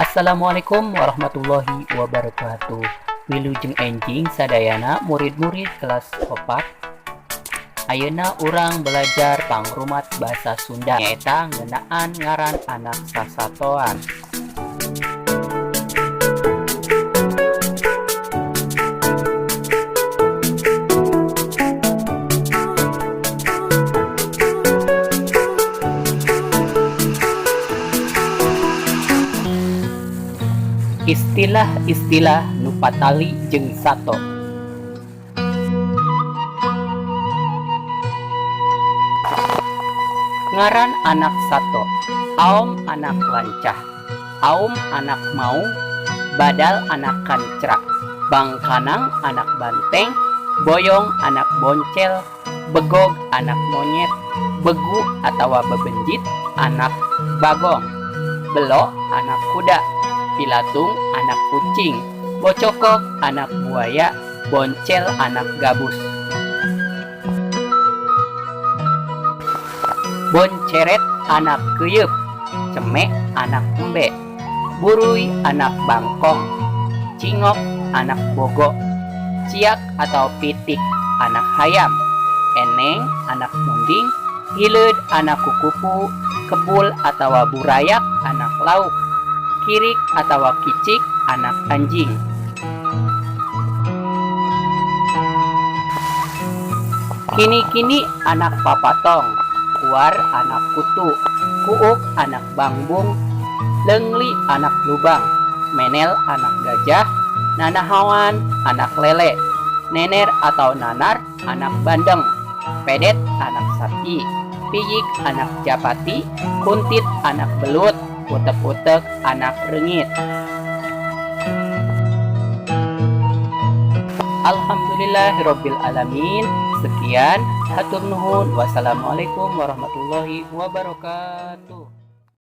Assalamualaikum warahmatullahi wabarakatuh. Wilujeng enjing sadayana murid-murid kelas 4. Ayeuna urang belajar pangrumat bahasa Sunda, nyaeta ngeunaan ngaran anak sasatoan. Istilah-istilah nu patali jeung sato. Ngaran anak sato: Aom anak lancah, Aum anak maung, Badal anak kancra, Bangkanang anak banteng, Boyong anak boncel, Begog anak monyet, Begu atawa bebenjit anak bagong, Belo anak kuda, Pilatung anak kucing, Bocokok anak buaya, Boncel anak gabus, Bonceret anak keuyeub, Ceme anak embe, Buruy anak bangkong, Cingok anak bogo, Ciak atau pitik anak hayam, Eneng anak munding, Hileud anak kukupu, Kebul atau burayak anak lauk, Kirik atau kicik anak anjing. Kini-kini anak papatong, Kuar anak kutu, Kuuk anak bangbung, Leungli anak lubang, Menel anak gajah, Nanahawan anak lele, Nener atau nanar anak bandeng, Pedet anak sapi, Piyik anak japati, Kuntit anak belut, Utek-utek anak reungit. Alhamdulillahirabbil alamin. Sekian, hatur nuhun. Wassalamualaikum warahmatullahi wabarakatuh.